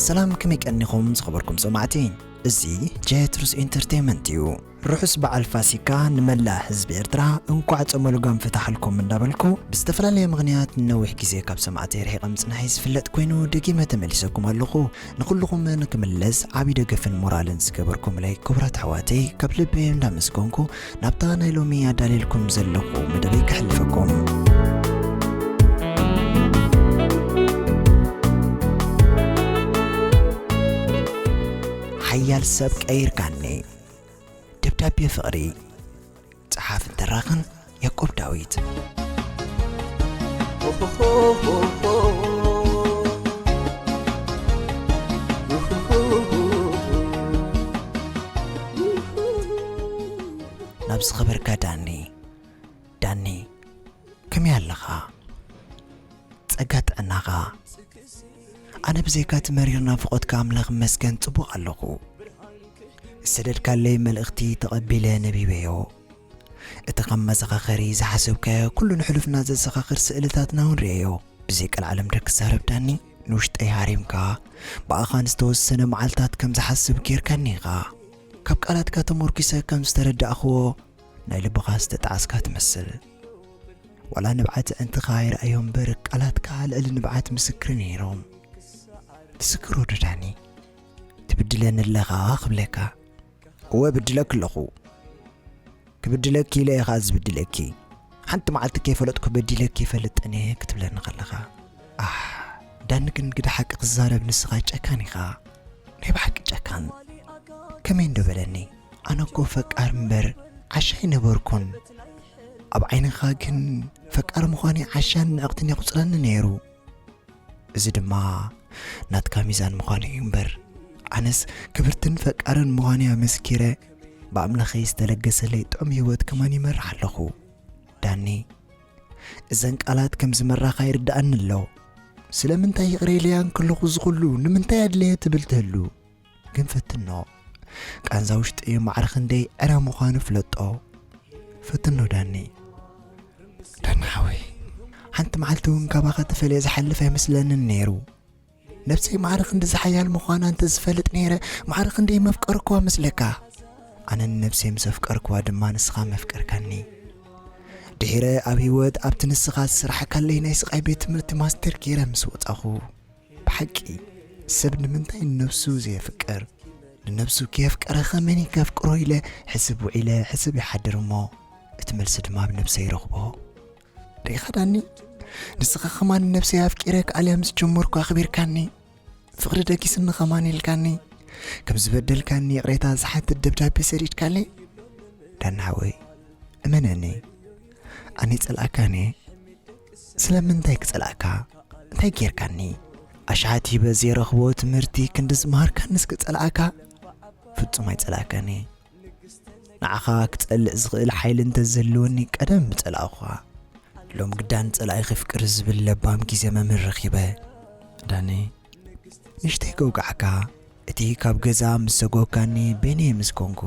ሰላም፣ ከመይ ቀኒኹም ዝኸበርኩም ሰማዕቲ? እዚ ጀትሩስ ኢንተርቴይመንት እዩ። ርሑስ በዓል ፋሲካ ንመላእ ህዝቢ ኤርትራ፣ እንኳዕ ጾመ ልጓም ፈታሕልኩም እንዳበልኩ፣ ብዝተፈላለየ ምኽንያት ንነዊሕ ግዜ ካብ ሰማዕተይ ርሒቐ ምጽናሐይ ዝፍለጥ ኮይኑ፣ ደጊመ ተመሊሰኩም ኣለኹ። ንኹልኹም ንክምለስ ዓቢ ደገፍን ሞራልን ዝገበርኩምለይ ክቡራት ኣሕዋተይ፣ ካብ ልበይ እንዳመስገንኩ፣ ናብታ ናይ ሎሚ ኣዳልየልኩም ዘለኹ መደበይ ከሕልፈኩም። ሓያል ሰብ ቀይርካኒ። ደብዳቤ ፍቕሪ። ጸሓፍን ተራኽን ያዕቆብ ዳዊት። ናብ ዝኸበርካ ዳኒ። ዳኒ፣ ከመይ ኣለኻ? ጸጋ ጥዕናኻ? ኣነ ብዘይካ እቲ መሪር ናፍቖትካ ኣምላኽ ይመስገን ጽቡቕ ኣለኹ። ዝሰደድካለይ መልእኽቲ ተቐቢለ ነቢበዮ። እቲ ከም መዘኻኸሪ ዝሓሰብካዮ ኩሉ ንሕሉፍና ዘዘኻኽር ስእልታትና እውን ርእየዮ። ብዘይ ቀልዓለም ዶ ክዛረብ ዳኒ፣ ንውሽጠይ ሃሪምካ፣ ብኣኻ ንዝተወሰነ መዓልታት ከም ዝሓስብ ጌርካኒ ኢኻ። ካብ ቃላትካ ተመርኲሰ ከም ዝተረዳእኽዎ፣ ናይ ልብኻ ዝተጣዕስካ ትመስል። ዋላ ንብዓት ኣዕንትኻ ይረኣዮ እምበር፣ ቃላትካ ልዕሊ ንብዓት ምስክር ነይሮም። ትዝክሮ ዶ ዳኒ? ትብድለኒ ኣለኻ ክብለካ። እወ፣ ብድለኪ ኣለኹ። ክብድለኪ ኢለ እየ ኸኣ ዝብድለኪ። ሓንቲ መዓልቲ ከይፈለጥኩ በዲለኪ ይፈልጥን እየ ክትብለኒ ከለኻ። ኣሕ፣ ዳኒ ግን ግደ ሓቂ ክዛረብ ንስኻ ጨካን ኢኻ። ናይ ብሓቂ ጨካን። ከመይ እንዶ በለኒ? ኣነ እኮ ፈቃር እምበር ዓሻ ኣይነበርኩን። ኣብ ዓይንኻ ግን ፈቃር ምዃነይ ዓሻን ንዕቕትን የቑጽረኒ ነይሩ። እዚ ድማ ናትካ ሚዛን ምዃኑ እዩ እምበር፣ ኣነስ ክብርትን ፈቃርን ምዃነይ ኣመስኪረ፣ ብኣምላኸይ ዝተለገሰለይ ጥዑም ህይወት ከማን ይመርሕ ኣለኹ። ዳኒ፣ እዘን ቃላት ከም ዝመራኻ ይርድኣኒ ኣሎ። ስለምንታይ ይቕረ ኢለያ እንከለኹ እዚ ኩሉ ንምንታይ ኣድለየ ትብል ትህሉ? ግን ፈትኖ። ቃንዛ ውሽጢ ማዕረ ክንደይ ዕረ ምዃኑ ፍለጦ። ፈትኖ ዳኒ። ዳኒ ሓወይ፣ ሓንቲ መዓልቲ እውን ካባኻ ተፈልየ ዝሓልፍ ኣይመስለንን ነይሩ። ነብሰይ ማዕረ ክንዲ ዝሓያል ምዃና እንተ ዝፈልጥ ነይረ፣ ማዕረ ክንደይ መፍቀርክዋ መስለካ። ኣነ ንነብሰይ ምስ ኣፍቀርክዋ ድማ ንስኻ መፍቀርካኒ። ድሒረ ኣብ ህይወት ኣብቲ ንስኻ ዝስራሕካለይ ናይ ስቓይ ቤት ትምህርቲ ማስተር ገይረ ምስ ወጻኹ፣ ብሓቂ ሰብ ንምንታይ ንነብሱ ዘየፍቅር? ንነብሱ ከየፍቀረ ኸመይ ከፍቅሮ ኢለ ሕስብ ውዒለ ሕስብ ይሓድር እሞ፣ እቲ መልሲ ድማ ኣብ ነብሰይ ይረኽቦ። ርኢኻ ዳኒ፣ ንስኻ ኸማን ንነብሰይ ኣፍቂረ ክኣልያ ምስ ጀመርኩ ኣኽቢርካኒ። ፍቕሪ ደጊስኒ ኸማን ኢልካኒ። ከም ዝበደልካኒ ይቕሬታ ዝሓትት ደብዳቤ ሰዲድካለይ። ዳኒ ሓወይ፣ እመነኒ፣ ኣነ ይጸልኣካን እየ። ስለምንታይ ክጸልኣካ? እንታይ ጌርካኒ? ኣሽሓት ሂበ ዘይረኽቦ ትምህርቲ ክንዲ ዝመሃርካንስ ክጸልኣካ? ፍጹም ኣይጸልኣካን እየ። ንዓኻ ክጸልእ ዝኽእል ሓይሊ እንተ ዝህልወኒ ቀደም ምጸላእኹኻ። ሎም ግዳን ጸላኢ ከፍቅር ዝብል ለባም ግዜ መምህር ረኺበ። ዳኒ፣ ንእሽተይ ከውግዓካ፣ እቲ ካብ ገዛ ምስ ሰጎግካኒ በይነይ ምስ ኮንኩ፣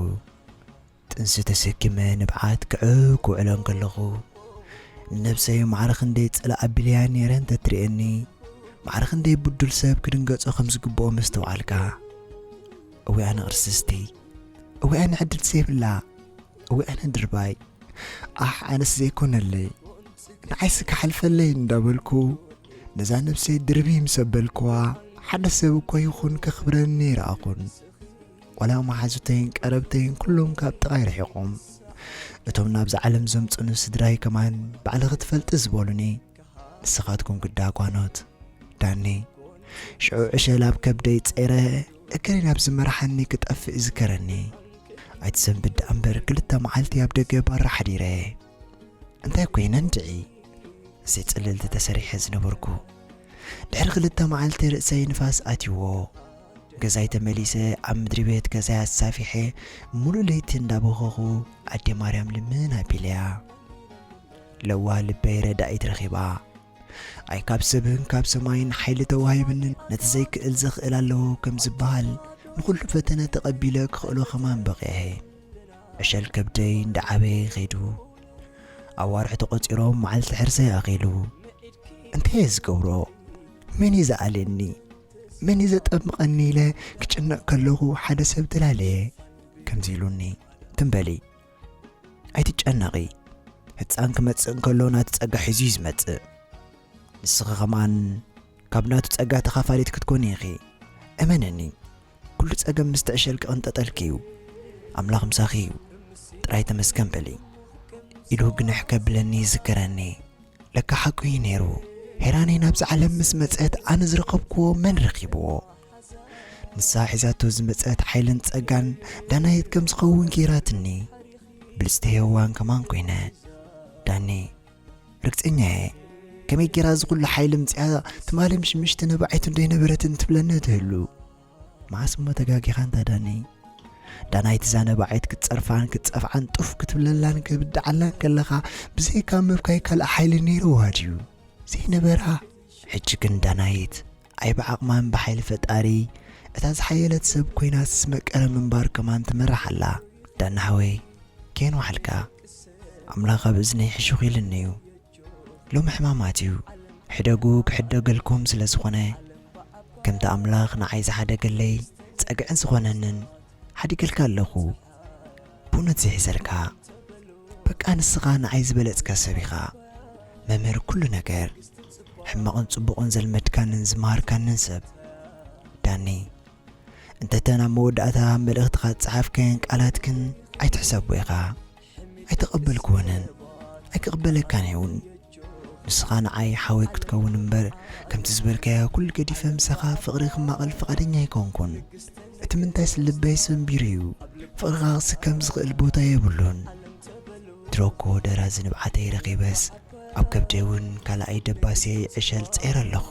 ጥንሲ ተሰኪመ ንብዓት ክዕብ ክውዕሎ እንከለኹ፣ ንነብሰይ ማዕረ ክንደይ ጽላእ ኣቢለያ ነይረ እንተትርእየኒ፣ ማዕረ ክንደይ ብዱል ሰብ ክድንገጾ ከም ዝግብኦ ምስተውዓልካ። እወ ኣነ ቅርስስቲ፣ እወ ኣነ ዕድል ዘይብላ፣ እወ ኣነ ድርባይ። ኣሕ ኣነስ ዘይኮነለይ፣ ንዓይሲ ክሓልፈለይ እንዳበልኩ፣ ነዛ ነብሰይ ድርብይ ምስ ኣበልክዋ፣ ሓደ ሰብ እኮ ይኹን ከኽብረኒ ኣይረኣኹን። ዋላ መሓዙተይን ቀረብተይን ኩሎም ካብ ጥቓይ ርሒቖም። እቶም ናብዛ ዓለም ዘምጹኒ ስድራይ ከማን ባዕልኺ ትፈልጢ ዝበሉኒ፣ ንስኻትኩም ግዳ ጓኖት። ዳኒ፣ ሽዑ ዕሸል ኣብ ከብደይ ጸይረ፣ እግረይ ናብ ዝመርሓኒ ክጠፍእ ይዝከረኒ። ኣይትሰንብድ ደኣ እምበር ክልተ መዓልቲ ኣብ ደገ ባራ ሓዲረ። እንታይ ኮይነ እንድዒ? ዘይጽልልቲ ተሰሪሐ ዝነበርኩ። ድሕሪ ክልተ መዓልቲ ርእሰይ ንፋስ ኣትይዎ። ገዛይ ተመሊሰ ኣብ ምድሪ ቤት ገዛይ ኣሳፊሐ ሙሉእ ለይቲ እንዳበኸኹ ኣዴ ማርያም ልምን ኣቢለያ። ለዋህ ልበይ ረዳኢት ረኺባ። ኣይ ካብ ሰብን ካብ ሰማይን ሓይሊ ተዋሂብንን ነቲ ዘይክእል ዘኽእል ኣለዎ ከም ዝበሃል ንኹሉ ፈተነ ተቐቢለ ክኽእሎ ከማን በቒዐ። ዕሸል ከብደይ እንዳዓበየ ኸይዱ። ኣዋርሕ ተቖጺሮም መዓልቲ ሕርሰይ ኣኺሉ። እንታይ እየ ዝገብሮ? መን እዩ ዝኣልየኒ? መን እዩ ዘጠምቐኒ ኢለ ክጭነቕ ከለኹ ሓደ ሰብ ተላለየ። ከምዚ ኢሉኒ፣ ትም በሊ፣ ኣይትጨነቒ፣ ህፃን ክመፅእ እንከሎ ናቱ ፀጋ ሒዙ እዩ ዝመፅእ። ንስኺ ከማን ካብ ናቱ ጸጋ ተኻፋሊት ክትኮኒ ኢኺ። እመነኒ፣ ኩሉ ጸገም ምስ ትዕሸል ክቕንጠጠልኪ እዩ። ኣምላኽ ምሳኺ እዩ። ጥራይ ተመስገን በሊ። ኢሉ ግንሕ ከብለኒ ይዝከረኒ። ለካ ሓቁ እዩ ነይሩ። ሄራነይ ናብዚ ዓለም ምስ መጸት ኣነ ዝረኸብክዎ መን ረኺብዎ? ንሳ ሒዛቶ ዝመጸት ሓይልን ጸጋን ዳናየት ከም ዝኸውን ገይራትኒ። ብልጽቲ ሄዋን ከማን ኮይነ። ዳኒ፣ ርግጸኛ እየ። ከመይ ጌራ እዚ ኩሉ ሓይሊ ምጽኣ ትማሊ ምሽ ምሽቲ ነባዒት እንዶ ኣይነበረትን ትብለኒ ትህሉ። መዓስ እሞ ተጋጊኻ እንታ ዳኒ? ዳናይት እዛ ነባዒት ክትጸርፋን ክትጸፍዓን ጡፍ ክትብለላን ክብድዓላን ከለኻ ብዘይካ ምብካይ ካልእ ሓይሊ ነይርዋ ድዩ? ዘይነበራ። ሕጂ ግን ዳናይት ኣይ ብዓቕማን ብሓይሊ ፈጣሪ እታ ዝሓየለት ሰብ ኮይናስ መቀረ ምንባር ከማን ትመርሕ ኣላ። ዳና ሓወይ፣ ከየን ዋዕልካ? ኣምላኽ ኣብ እዝነይ ሕሹኽ ኢልኒ እዩ። ሎሚ ሕማማት እዩ። ሕደጉ ክሕደገልኩም ስለ ዝኾነ፣ ከምቲ ኣምላኽ ንዓይ ዝሓደገለይ ጸግዕን ዝኾነንን ሓዲገልካ ኣለኹ። ብእውነት ዘይሕሰልካ። በቃ ንስኻ ንዓይ ዝበለጽካ ሰብ ኢኻ። መምህር ኩሉ ነገር። ሕማቕን ጽቡቕን ዘልመድካንን ዝመሃርካንን ሰብ። ዳኒ፣ እንተተን ኣብ መወዳእታ መልእኽትኻ ዝጸሓፍከን ቃላትክን ኣይትሕሰቦ ኢኻ። ኣይተቐበልክወንን። ኣይክቕበለካን እየ እውን። ንስኻ ንዓይ ሓወይ ክትከውን እምበር፣ ከምቲ ዝበልካዮ ኩሉ ገዲፈ ምሳኻ ፍቕሪ ክማቐል ፍቓደኛ ኣይኮንኩን። እቲ ምንታይስ ልበይ ሰንቢሩ እዩ። ፍቕርኻ ክስከም ዝኽእል ቦታ የብሉን። ድሮ እኮ ደራዚ ንብዓተይ ረኺበስ፣ ኣብ ከብደይ እውን ካልኣይ ደባስየይ ዕሸል ጸይረ ኣለኹ።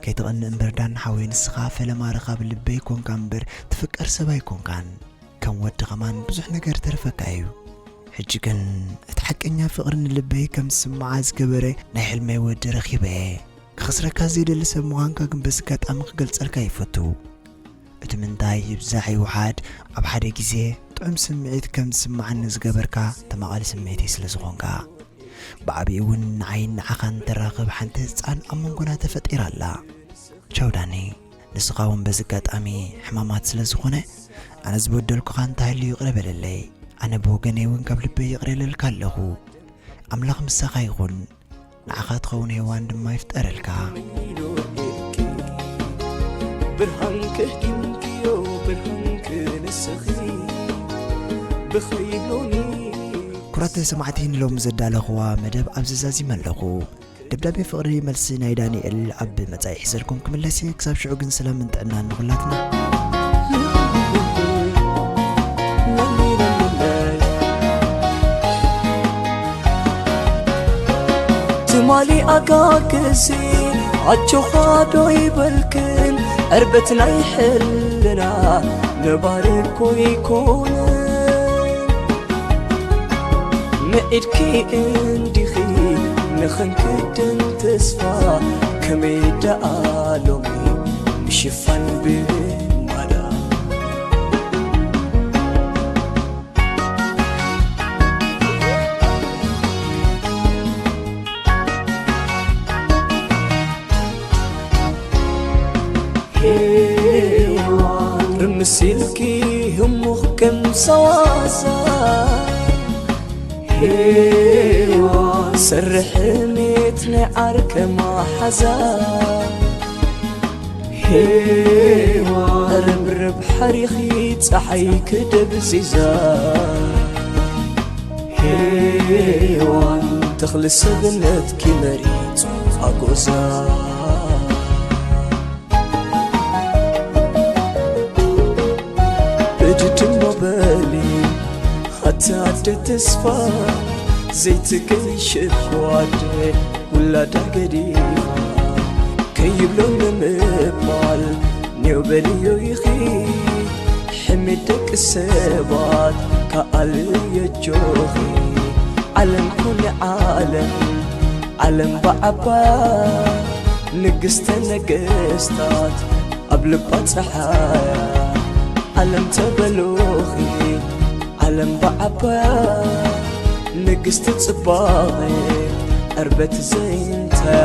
ከይትቐንእ እምበር ዳኒ ሓወይ፣ ንስኻ ፈለማ ረኻቢ ልበይ ኮንካ እምበር ትፍቀር ሰብ ኣይኮንካን። ከም ወዲ ኸማን ብዙሕ ነገር ተርፈካ እዩ። ሕጂ ግን እቲ ሓቀኛ ፍቕሪ ንልበይ ከም ዝስምዓ ዝገበረ ናይ ሕልመይ ወዲ ረኺበ እየ። ክኸስረካ ዘይደሊ ሰብ ምዃንካ ግን በዚ ኣጋጣሚ ክገልጸልካ ይፈቱ። እቲ ምንታይ ይብዛሕ ይውሓድ፣ ኣብ ሓደ ግዜ ጥዑም ስምዒት ከም ዝስምዓኒ ዝገበርካ ተማቓሊ ስምዒተይ ስለ ዝኾንካ። ብዓቢኡ እውን ንዓይን ንዓኻን ተራኽብ ሓንቲ ህጻን ኣብ መንጎና ተፈጢራ ኣላ። ቻው ዳኒ፣ ንስኻ እውን በዚ ኣጋጣሚ ሕማማት ስለ ዝኾነ፣ ኣነ ዝበደልኩኻ እንተሃልዩ ይቕረ በለለይ። ኣነ ብወገነይ እውን ካብ ልበይ ይቕረ ኢለልካ ኣለኹ። ኣምላኽ ምሳኻ ይኹን። ንዓኻ ትኸውን ሄዋን ድማ ይፍጠረልካ። ብርሃን ክህድምክዮ ብርሃን ክንስኺ ብኸይሎኒ። ኩራት ሰማዕቲ ንሎሚ ዘዳለኽዋ መደብ ኣብዚ ዛዚመ ኣለኹ። ደብዳቤ ፍቕሪ መልሲ ናይ ዳንኤል ኣብ መጻኢ ሒዘልኩም ክምለስ እየ። ክሳብ ሽዑ ግን ሰላምን ጥዕናን ንኹላትና። ትማሊ ኣጋግዚ ኣጆኻ ዶ ይበልክን ዕርበት ናይ ሕልና ነባሪ እኮ ይኮነ። ምዒድኪ እንዲኺ ንኽንክደን ተስፋ ከመይ ደኣ ሎሚ ምሽፋን ብማዳ። ሄዋን ርምስ ኢልኪ ህሙኽ ከም ሰዋዛ። ሄዋን ሰርሕ ሜት ናይ ዓርከ መሓዛ። ሄዋን ርብርብ ሓሪኺ ጸሓይ ክደብዚዛ። ሄዋን ተኽሊ ሰብነትኪ መሪጹ ኣጎዛ። ብድድሞ በሊ ኣቲ ኣደ ተስፋ ዘይትገይሽ እኮ ኣደ ውላዳ ገዲፋ ከይብሎ ንምባል ኔው በልዮ ኢኺ ሕሜት ደቂ ሰባት ከኣልዮ ኣጆኺ። ዓለም ኩኒ ዓለም ዓለም ብዓባያ ንግስተ ነገስታት ኣብ ልባ ጸሓያ ዓለም ተበሎኺ። ዓለም ብዓባያ ንግስቲ ጽባቐ ዕርበት ዘይንታያ።